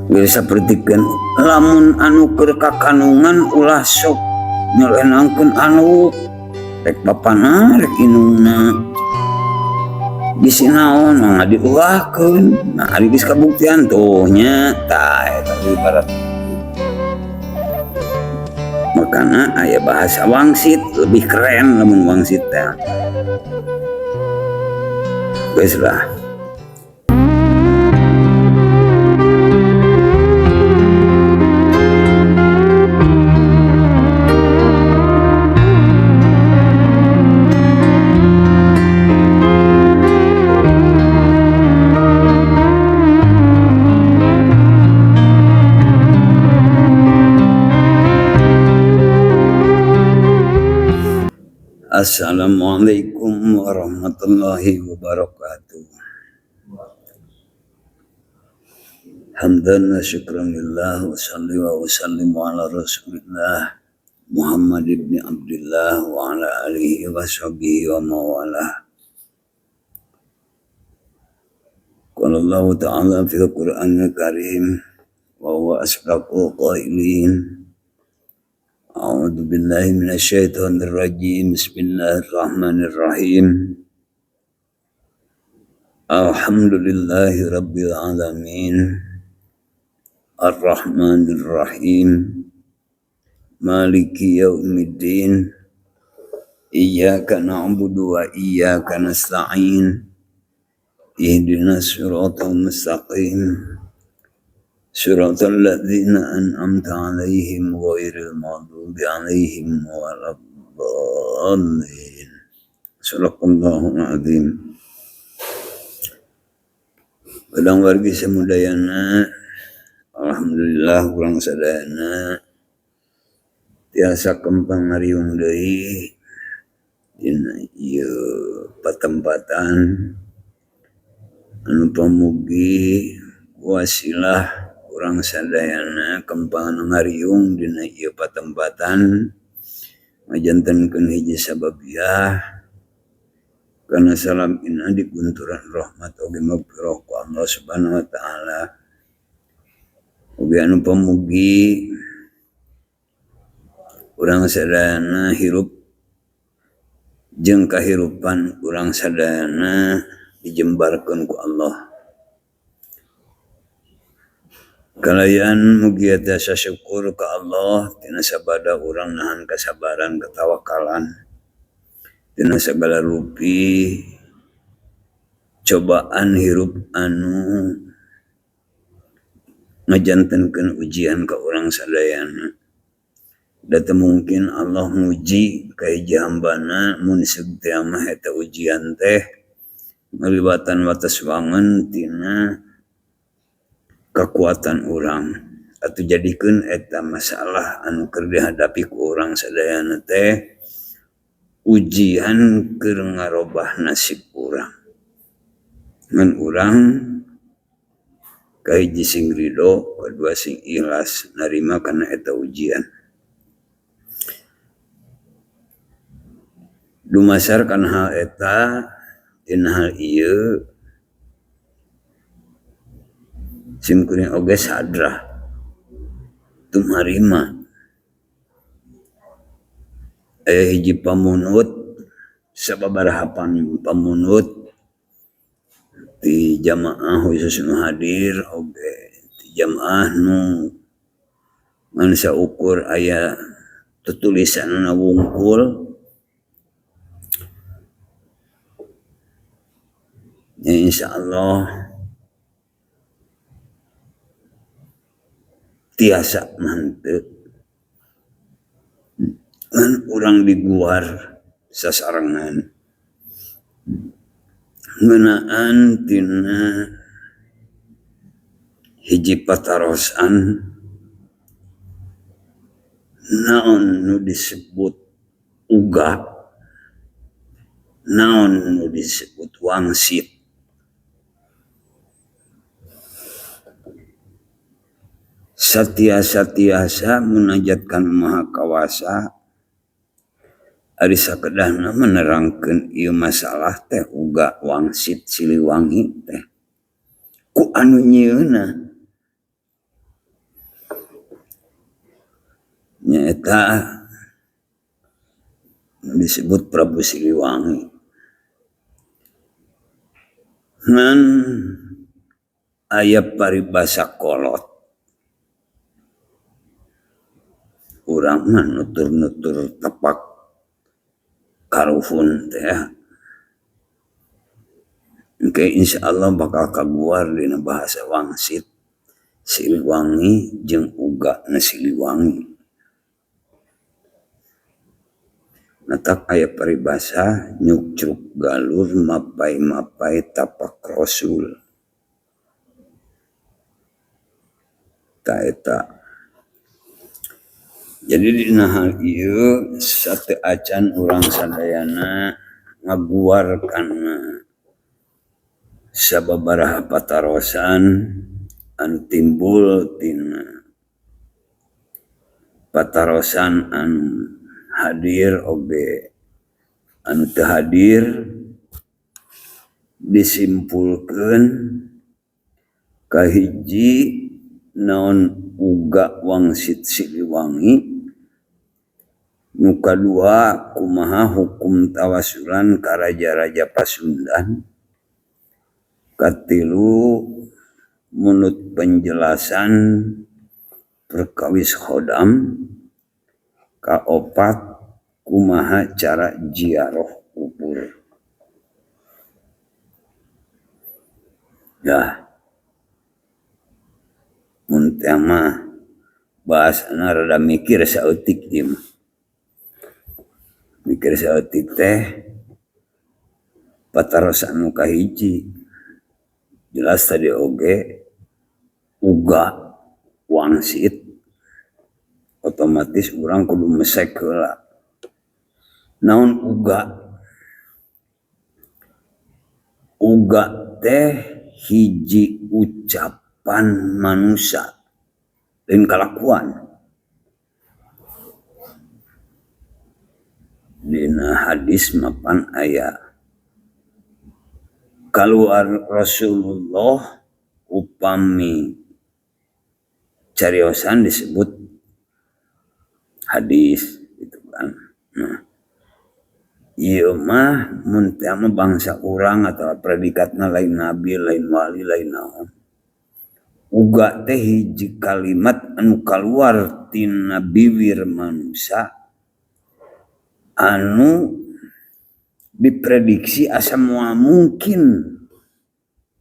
Geus sapertikeun lamun anu keur kakandungan ulah sok nyelenangkeun anu rek bapana rek indungna. Bisi naon mangga diuahkeun. Nah ari geus kabuktian tuh nya tah eta ibarat. Makana aya bahasa wangsit lebih keren lamun wangsit teh. Geus lah. Assalamualaikum warahmatullahi wabarakatuh. Hamdan wa syukran lillah wa salli wa usallimu ala rasulillah Muhammad ibn Abdullah wa ala alihi wa sahbihi wa mawalah. Qala Allah ta'ala fil Qur'anil Karim wa huwa asdaqul qailin. A'udzu billahi minasyaitonir rajim. Bismillahirrahmanirrahim. Alhamdulillahi rabbil alamin. Arrahmanir rahim. Maliki yaumiddin. Iyyaka na'budu wa iyyaka nasta'in. Ihdinas siratal mustaqim. Siratal ladzina an'amta 'alaihim ghairil maghdubi 'alaihim waladdallin. Shadaqallahul azim. Padang wargi samudayana, alhamdulillah urang sadayana tiasa kempang ngariung deui dina ieu patempatan anu pamugi wasilah urang sadayana kempang ngariung dina ieu patempatan ngajantenkeun hiji sababiah kana salamina digunturan rahmat oge magfirah ku Allah Subhanahu wa taala. Oge anu pamugi urang sadayana hirup jeung kahirupan urang sadayana dijembarkeun ku Allah. Kalayan mugi tiasa syukur ka Allah tina sabada urang nahan kasabaran katawakalan tina sagala rupi cobaan hirup anu ngajantenkeun ujian ka urang sadayana. Da teu mungkin Allah nguji ka hiji hambana mun seug teh mah eta ujian teh ngaliwatan wates wangun tina kakuatan urang atuh jadikeun eta masalah anu keur dihadapi ku urang sadayana teh ujian keur ngarobah nasib urang. Ngan urang kahiji sing ridho, kadua sing ikhlas narima kana eta ujian. Dumasar kana hal eta dina hal ieu simkuring oge sadrah tumarima aya hiji pamunut sababaraha pamunut ti jamaah khusus nu hadir oge ti jamaah nu ngan saukur aya tutulisanna wungkul. Ya insyaallah tiasa manteu ngan urang diguar sasarengan ngeunaan tina hiji patarosan naon nu disebut uga, naon nu disebut wangsit. Satiasa-tiasa munajatkan Maha Kawasa ari sakedahna menerangkeun ieu masalah teh uga wangsit Siliwangi teh ku anu nyieunna. Nyaeta disebut Prabu Siliwangi. Ngan aya paribasa kolot urang mah nutur-nutur tepak karuhun teh ya. Engke insyaallah bakal kaguar dina bahasa wangsit Siliwangi jeung ugana Siliwangi. Matak aya paribasa nyukcruk galur mapay-mapay tapak rasul. Tah eta. Jadi dina hal ieu sateu acan urang sadayana ngaguar kana sababaraha patarosan anu timbul tina patarosan anu hadir oge anu teu hadir disimpulkeun kahiji naon uga wangsit Siliwangi, nu kadua kumaha hukum tawasulan ka raja-raja Pasundan, katilu munut penjelasan perkawis khodam, kaopat kumaha cara ziarah kubur. Dah mun teh mah bahasana rada mikir saeutik ieu mah. Mikir saeutik teh patarosan nu kahiji jelas tadi oge uga wangsit otomatis urang kudu mesek heula. Naon uga? Uga teh hiji ucapan manusia lain kalakuan. Dina hadis mapan aya kaluar Rasulullah upami cariosan disebut hadis gitu kan. Nah, ieu mah mun teh mah bangsa urang atau predikatna lain nabi, lain wali, lain naon. Uga teh hiji kalimat anu kaluar tina bibir manusia anu diprediksi asa moal mungkin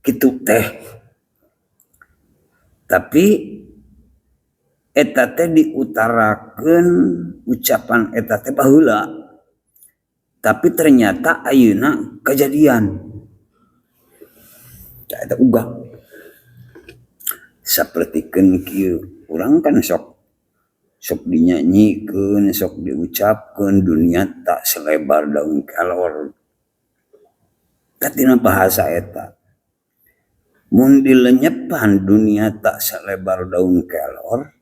kitu teh. Tapi eta teh diutarakeun ucapan eta teh baheula. Tapi ternyata ayeuna kejadian. Eta uga. Sapertikeun kieu, urang kan sok dinyanyikeun, sok diucapkeun dunia tak selebar daun kelor. Tina bahasa eta. Mun dilenyepan dunia tak selebar daun kelor,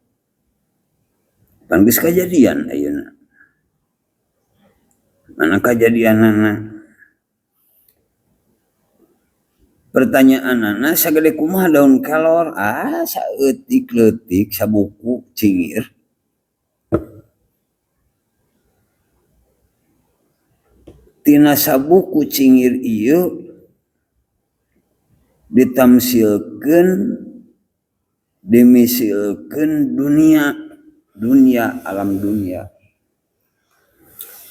pan geus kajadian ayeuna. Mana kajadianana? Pertanyaanana sagede kumaha daun kelor? Ah, saeutik leutik sabuku cingir. Tina sabuku cingir ieu ditamsilkeun dimisilkeun dunia, dunia alam dunia.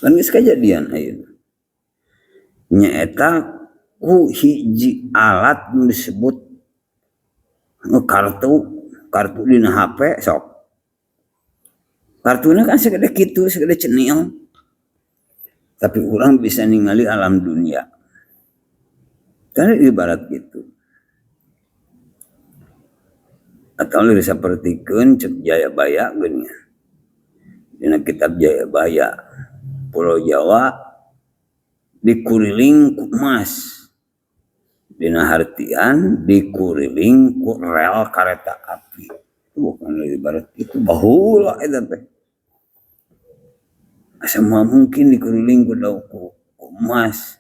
Kan geus kajadian ayeuna. Nyaeta ku hiji alat nu disebut kartu, kartu dina HP sok. Kartuna kan sagede kitu, sagede cenil. Tapi urang bisa ningali alam dunia. Karena ibarat gitu. Atau leuwih sapertikeun cek Jayabaya geuning. Dina kitab Jayabaya, Pulau Jawa dikuriling ku emas. Dina hartian dikuriling ku rel kareta api. Itu bukan ibarat itu baheula eta teh. Asa moal mungkin dikuriling ku emas.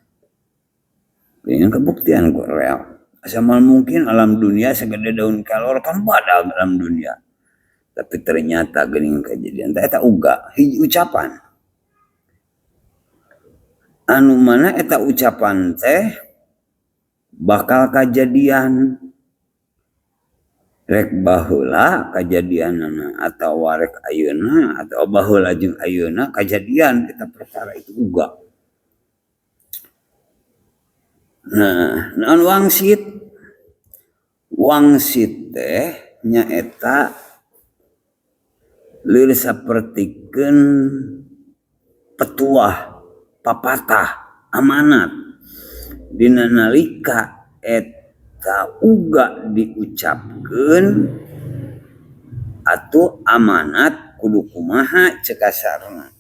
Ini kebuktian ku rel. Asa moal mungkin alam dunia segede daun kelor kan badag alam dunia. Tapi ternyata geuning kejadian teh eta uga hiji ucapan. Anu mana eta ucapan teh bakal kajadian rek baheula kajadianana atawa rek ayeuna atawa baheula jeung ayeuna kajadian eta perkara itu uga. Nah, naon wangsit? Wangsit teh nyaeta leur sapertikeun petuah, papatah, amanat dina nalika eta uga diucapkeun atuh amanat kudu kumaha cek kasarna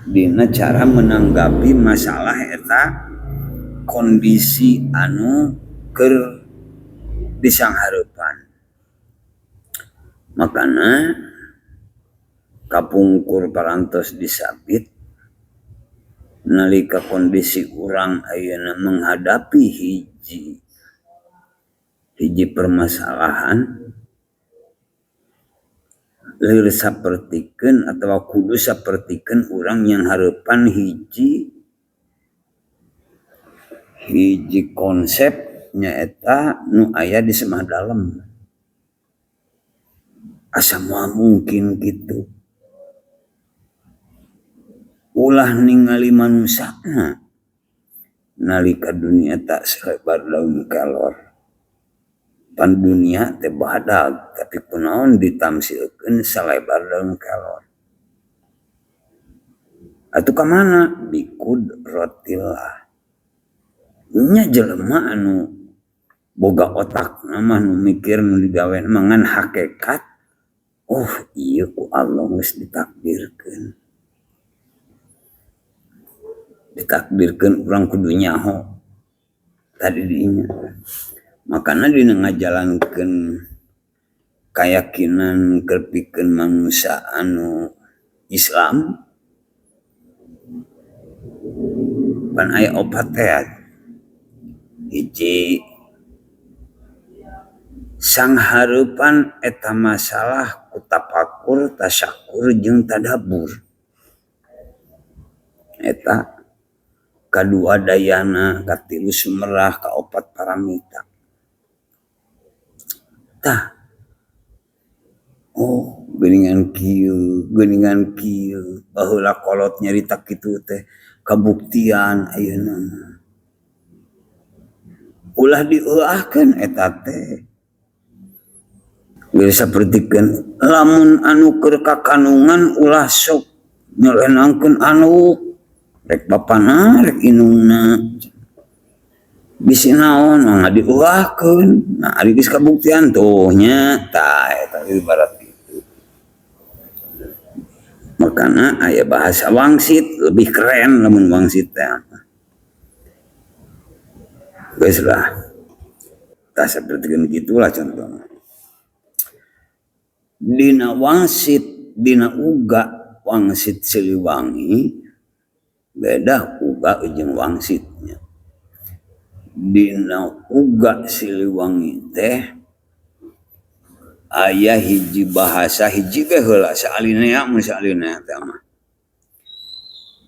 dina cara menanggapi masalah eta kondisi anu keur disanghareupan. Makana kapungkur parantos disabit nalika kondisi urang ayeuna menghadapi hiji hiji permasalahan leur sapertikeun atawa kudu sapertikeun urang nyanghareupan hiji hiji konsep nyaeta nu aya di Semah Dalem. Asa moal mungkin kitu. Ulah ningali manusana nalika dunia tak selebar daun kelor. Pan dunia teh badag tapi kunaon ditamsilkeun salebar daun kelor. Atuh ka mana? Biqudratillah. Nya jelema anu boga otakna mah nu mikir nu digawe mah ngan hakekat oh ieu ku Allah geus ditakdirkeun. Ditakdirkeun urang kudu nyaho tadi dinya. Makana dina ngajalankeun kayakinan keur pikeun manusia anu Islam pan aya opat teh hiji sanghareupan eta masalah ku tapakur, tasyakur jeung tadabbur. Eta kadua dayana, katilu sumerah, kaopat paramita. Tah oh geuningan kieu baheula kolot nyarita kitu teh kabuktian ayeuna mah. Ulah dieuahkeun eta teh. Geus sapertikeun lamun anu keur kakandungan ulah sok nyelenangkeun anu rek bapana rek indungna. Bisi naon mah dieuahkeun. Nah ari geus kabuktian tuh nya tah eta ibarat kitu. Makana aya bahasa wangsit lebih keren lamun wangsit teh. Geus lah. Tah sapertikeun kitulah contohna. Dina wangsit, dina uga wangsit Siliwangi beda uga jeung wangsitnya. Dina uga Siliwangi teh aya hiji bahasa hiji ge heula saalinea mun saalinea teh mah.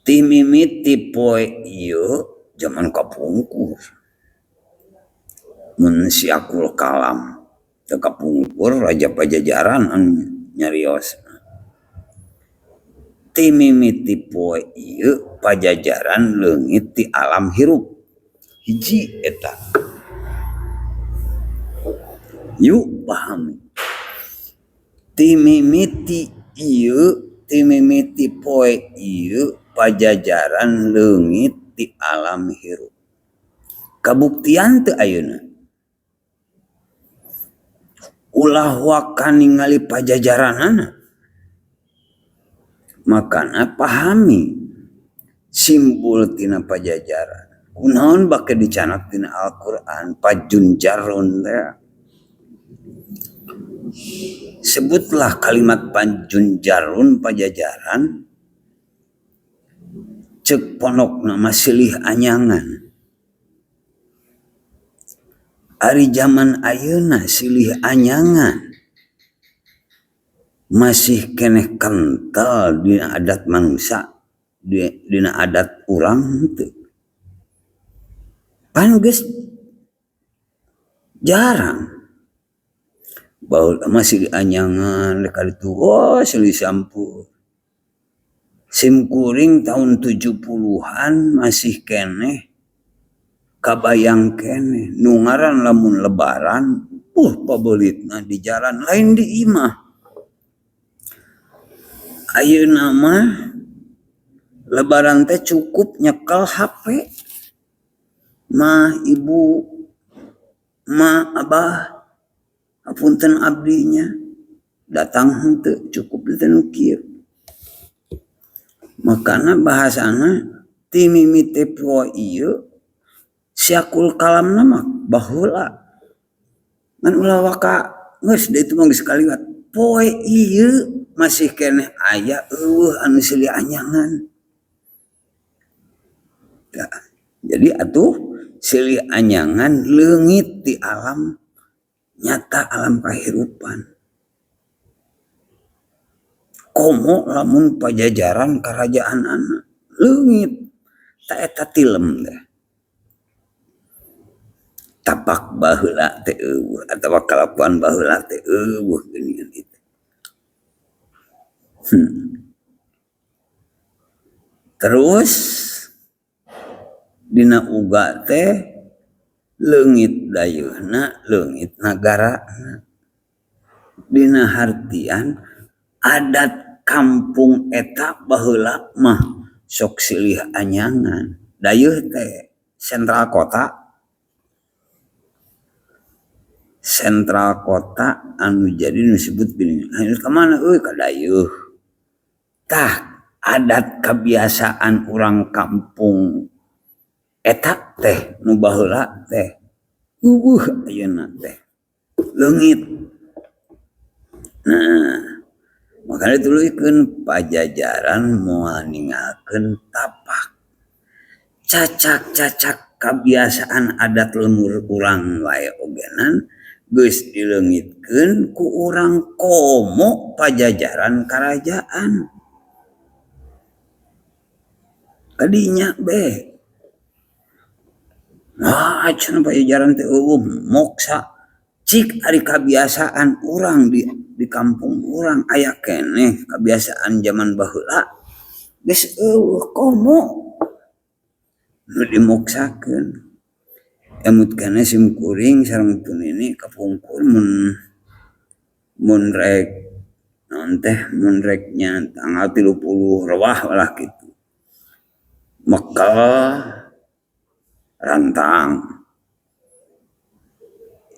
Ti mimiti poe ieu jaman kapungkur. Mun siakul kalam teu kapungkur raja Pajajaran anu nyariosna. Ti mimiti poe ieu Pajajaran leungit ti alam hirup. Hiji eta. Yuk pahami. Ti mimiti ieu, ti mimiti poe ieu Pajajaran leungit ti alam hirup. Kabuktian teu ayeuna? Ulah waka ningali pajajaranana. Makana pahami simbol tina Pajajaran. Kunaon bake dicanak tina Al-Qur'an pajunjarun teh. Sebutlah kalimat pajunjarun Pajajaran cek pondokna mah silih anyangan. Ari jaman ayeuna silih anyangan. Masih keneh kental dina adat manusia, dina adat urang henteu. Pan geus jarang. Baheula mah silih anyangan rek ka ditu oh silih sampeu. Sim kuring tahun 70-an masih keneh kabayang keneh nu ngaran lamun lebaran pabeulitna di jalan lain di imah. Ayeuna mah lebaran teh cukup nyekel HP. Mah ibu, ma abah, hapunten abdi nya datang henteu cukup teh nu kieu. Makana bahasana ti mimiti poe ieu siakul kalamna mah baheula. Ngan ulah waka geus da itu mah geus kaliwat. Poe ieu masih keneh aya eueuh anu silih anyangan. Jadi atuh silih anyangan leungit di alam nyata alam kahirupan. Komo lamun pajajaran karajaanana leungit ta eta tilem teh. Tapak baheula teh eueuh atawa kalakuan baheula teh eueuh geuningan itu. Terus dina uga teh leungit dayeuhna leungit nagarana. Dina hartian adat kampung eta baheula mah sok silih anyangan. Dayeuh teh sentral kota. Sentral kota anu jadi nu disebut geuning. Hayu ka mana euy ka dayeuh. Tah adat kebiasaan urang kampung eta teh nu baheula teh eueuh ayeuna teh leungit. Nah, makana dituluykeun pajajaran moal ninggalkeun tapak. Cacak-cacak kabiasaan adat lembur urang wae ogenan geus dileungitkeun ku urang komo pajajaran karajaan. Kadinya be. Nah, cenah pajajaran teh eueuh moksa. Cik ari kabiasaan urang di kampung urang aya keneh kabiasaan zaman baheula geus eueuh komo nu dimoksakeun. Emut keneh sim kuring sareng tu nini kapungkur mun rek naon teh mun rek nya tanggal 30 rewah lah kitu. Mekel rantang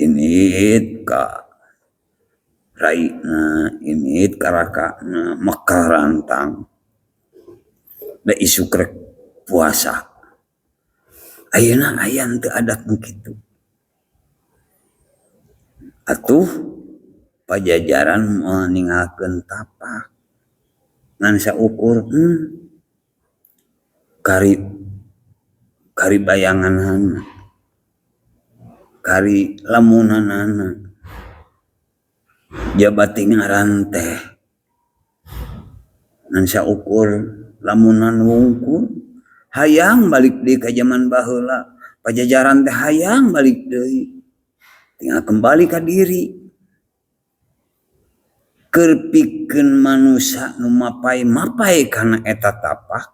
init ka raina init ka rakana mekel rantang da isuk rek puasa. Ayeuna aya teu adat nu kitu. Atuh pajajaran moal ninggalkeun tapak ngan saukur kari bayanganana kari lamunanana jabati ngaran teh ngan saukur lamunan wungkul hayang balik deui ka jaman baheula pajajaran teh hayang balik deui tinggal kembali ka diri keur pikeun manusa nu mapay-mapay kana eta tapak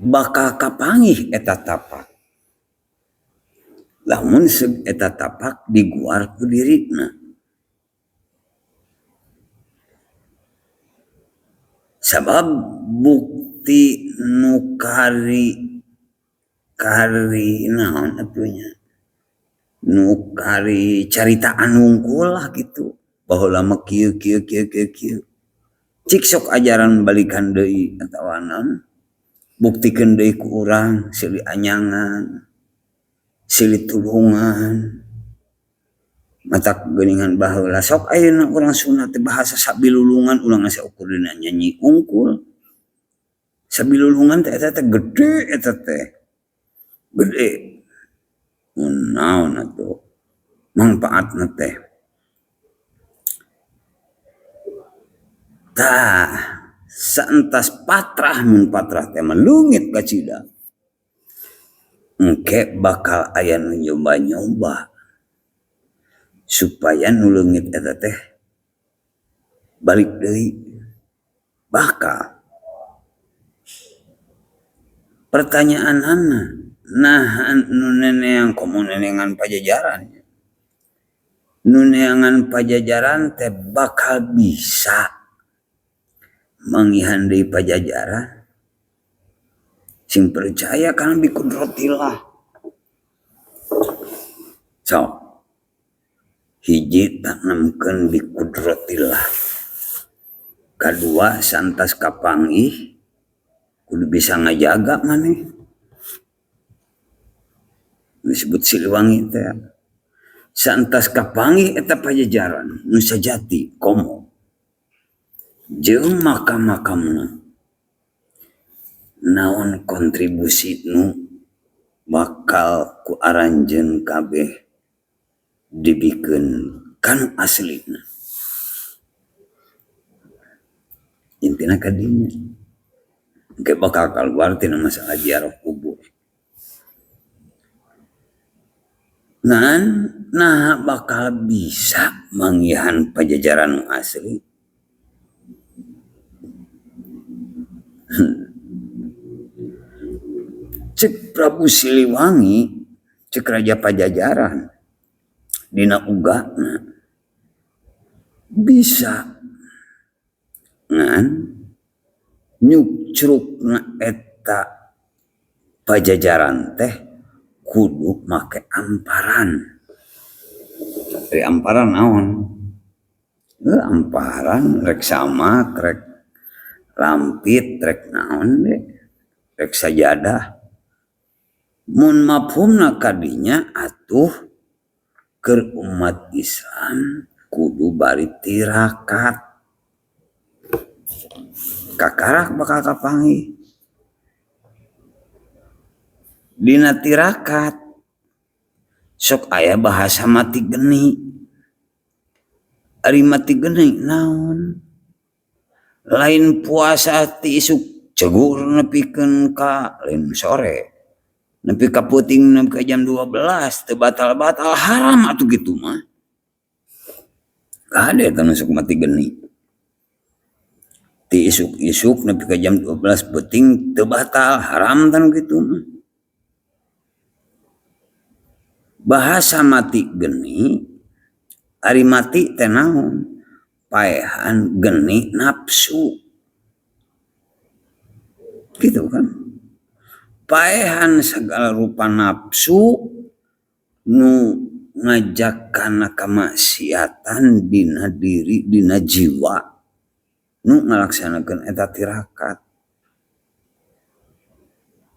bakal kapanggih eta tapak lamun eta tapak diguar ku dirina. Sabab bukti nu kari naon atuh nya nu kari caritaan wungkul lah kitu baheula mah kieu kieu kieu kieu kieu cik sok ajaran balikan deui atawa naon buktikeun deui ku urang silih anyangan silih tulungan matak geuningan baheula sok ayeuna urang Sunda teh bahasa sabilulungan urang saukur dina nyanyi ungkul sabilulungan teh eta teh gede eta teh gede. Mun naon atuh mangpaatna teh. Tah saentas patrah mun patrah teh mah leungit kacida. Engke bakal aya nu nyoba-nyoba supaya nu leungit eta teh balik deui bakal. Pertanyaanana naha nu neneang komo neneangan pajajaran. Nu neangan pajajaran teh bakal bisa manggihan deui pajajaran. Sing percaya kana bikudratillah. Sok hiji tanemkeun bikudratillah. Kadua santas kapanggih kudu bisa ngajaga maneh. Disebut Siliwangi teh. Santas kapanggih eta pajajaran nu sajati komo jeung makam-makamna. Naon kontribusi nu bakal ku aranjeun kabeh dibikeun kanu aslina. Intina ka dinya. Engke bakal kaluar tina masalah ziarah kubur. Ngan naha bakal bisa manggihan pajajaran nu asli. Cek Prabu Siliwangi, cek Raja Pajajaran dina ugana bisa ngan nyukcrukna eta pajajaran teh kudu make amparan. Ari amparan naon? Amparan rek samak, rek lampit, rek naon deh, rek sajadah. Mun mafhumna kadinya atuh keur umat Islam kudu bari tirakat. Kakarak bakal kapanggih. Dina tirakat sok aya bahasa mati geni. Ari mati geni naon? Lain puasa ti isuk cegur nepikeun ka lain sore. Nepi ka peuting nepi ka jam 12 teu batal-batal haram atuh kitu mah. Kade eta nu sok mati geni. Ti isuk-isuk nepi ka jam 12 peuting teu batal haram tah nu kitu mah. Bahasa mati geni ari mati teh naon? Paehan geni nafsu. Gitu kan? Paehan segala rupa nafsu nu ngajak kana kamaksiatan dina diri dina jiwa nu ngalaksanakeun eta tirakat.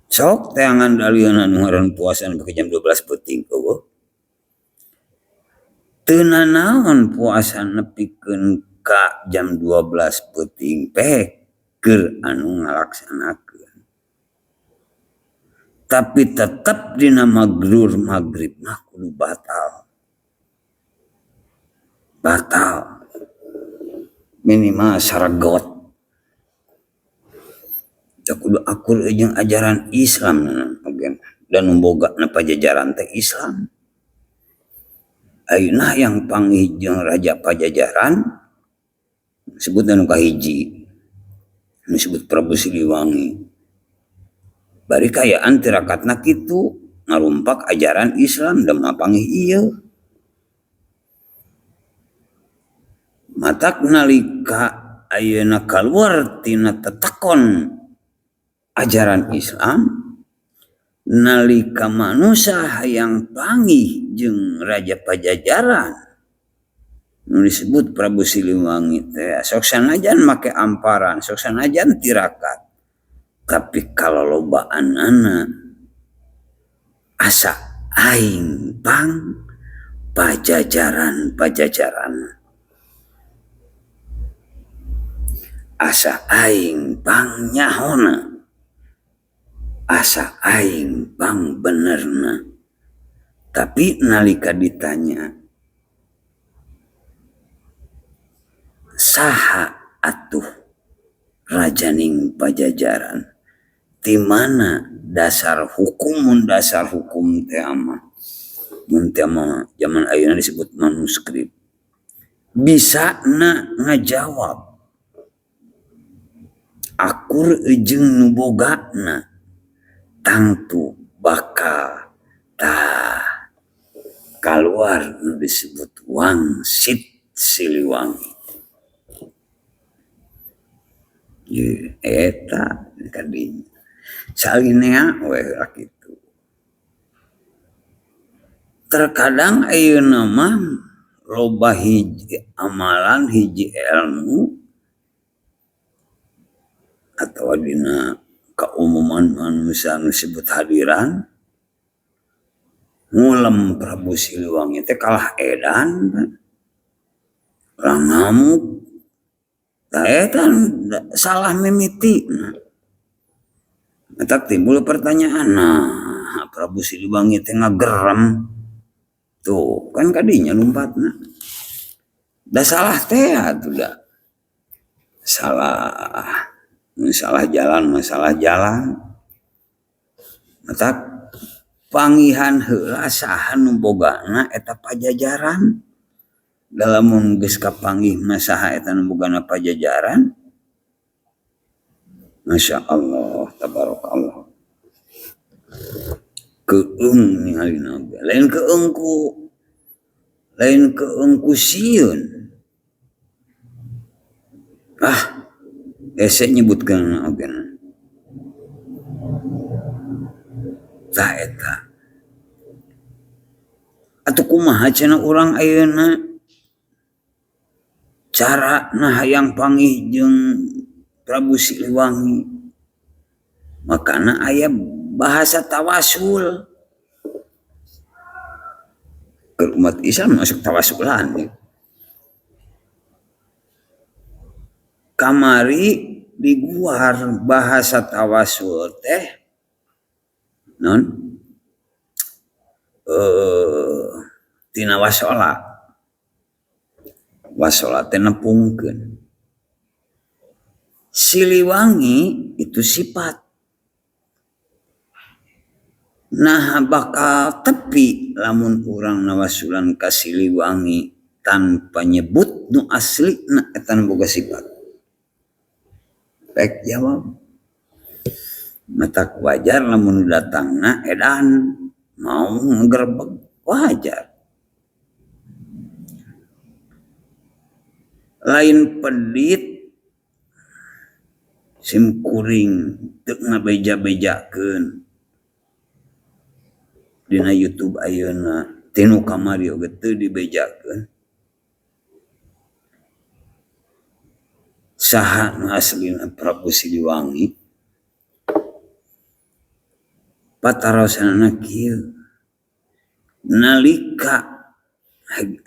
Sok teangan dalilna nu ngaran puasa nepi ka jam 12 peuting eueuh. Teu nanaon puasa nepikeun ka jam 12 peuting teh keur anu ngalaksanakeun. Tapi tetep dina magrur magrib mah kudu batal. Batal. Minimal saragot. Da kudu akur jeung ajaran Islam oge. Dan nu bogana pajajaran teh Islam. Ayeuna yang panggih jeung Raja Pajajaran sebut anu kahiji disebut Prabu Siliwangi. Bari kaayaan tirakatna kitu ngarumpak ajaran Islam da mapanggih ieu. Matak nalika ayeuna kaluar tina tetekon ajaran Islam nalika manusia hayang panggih jeung Raja Pajajaran nu disebut Prabu Siliwangi teh sok sanajan make amparan sok sanajan tirakat tapi kalolobaanana asa aing pang pajajaran pajajaran asa aing pang nyahona asa aing pang benerna. Tapi nalika ditanya saha atuh rajaning Pajajaran, ti mana dasar hukum mun dasar hukum teh mah mun teh mah zaman ayeuna disebut manuskrip bisa na ngajawab akur jeung nu bogana tangtu bakal tah kaluar nu disebut wangsit Siliwangi. Ye eta kadinya salinea we heula kitu. Terkadang ayeuna mah loba hiji amalan hiji ilmu atawa dina kaumuman manusia nu disebut hadiran ngulem Prabu Siliwangi teh kalah edan urang ngamuk tah eta salah mimitina. Eta timbul pertanyaan, nah Prabu Siliwangi teh ngagerem tuh kan kadinya lompatna da salah teh atuh da salah salah jalan masalah jalan matak pangihan heula saha nu bogana eta Pajajaran. Da lamun geus kapanggih mah saha eta nu bogana Pajajaran, Masya Allah tabarakallah keung ningalina oge lain keung ku sieun ah hese nyebutkeun oge tah eta atuh kumaha cenah urang ayeuna cara nah hayang panggih jeung Prabu Siliwangi makana aya bahasa tawasul ke umat Islam masuk tawasulan kamari diguar bahasa tawasul teh non tina wasola wasola teh nepungkeun Siliwangi itu sifat nah bakal tepi lamun urang nawasulan ka Siliwangi tanpa nyebut nu aslina eta nu boga sifat rek jawab matak wajar lamun datangna edan mau ngegerebeg wajar lain pedit sim kuring teu ngabeja-bejakeun dina YouTube ayeuna tinu kamari oge teu dibejakeun saha nu aslina Prabu Siliwangi patarosanana kieu nalika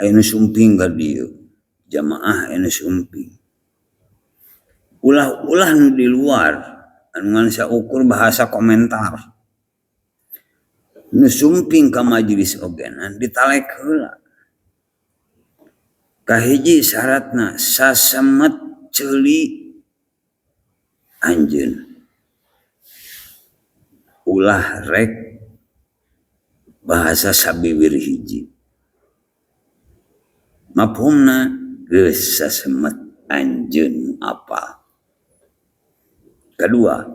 anu sumping ka dieu jamaah anu sumping ulah-ulah nu di luar anu ngan saukur bahasa komentar nu sumping ka majelis ogenan ditalek heula kahiji syaratna sasemet ceuli anjeun ulah rek bahasa sabiwir hiji mafhumna geus sasemet anjeun apa. Kedua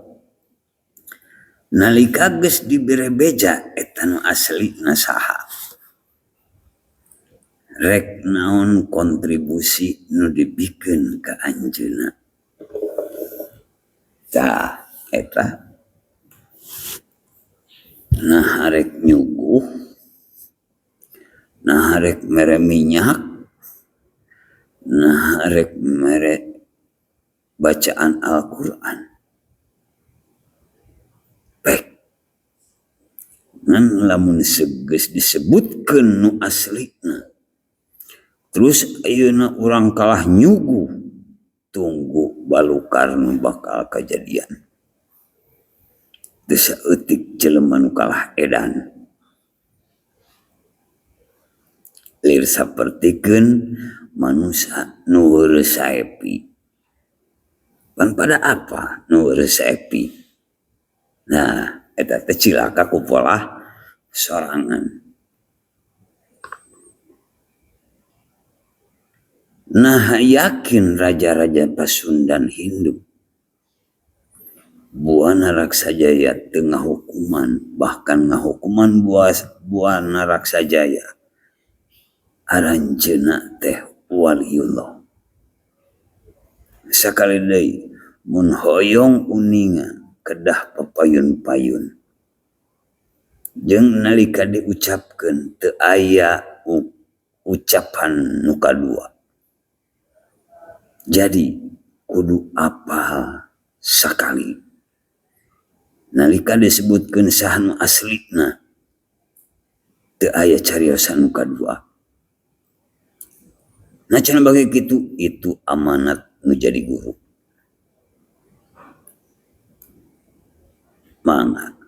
nalika geus dibere beja eta nu aslina saha rek naon kontribusi nu dibikeun ka anjeunna tah eta nah rek nyuguh nah rek mere minyak nah rek mere bacaan Al-Qur'an pek ngan lamun geus disebutkeun nu aslina terus ayeuna urang kalah nyuguh tunggu balukar nu bakal kajadian teu saeutik jelema nu kalah edan. Lir sapertikeun manusia nu weureu saepi. Pan pada apa nu weureu saepi? Nah, eta teh cilaka ku polah sorangan. Nah, yakin raja-raja Pasundan Hindu Buana Raksajaya teu ngahukuman, bahkan ngahukuman Buana Raksajaya aranjeunna teh waliullah. Sakali deui mun hoyong uninga kedah papayun-payun jeung nalika diucapkeun teu aya ucapan nu kadua. Jadi kudu apal sakali. Nalika disebutkeun saha nu aslina teu aya cariosan nu kadua. Nah cenah bagi kitu itu amanat nu jadi guru. Mangga.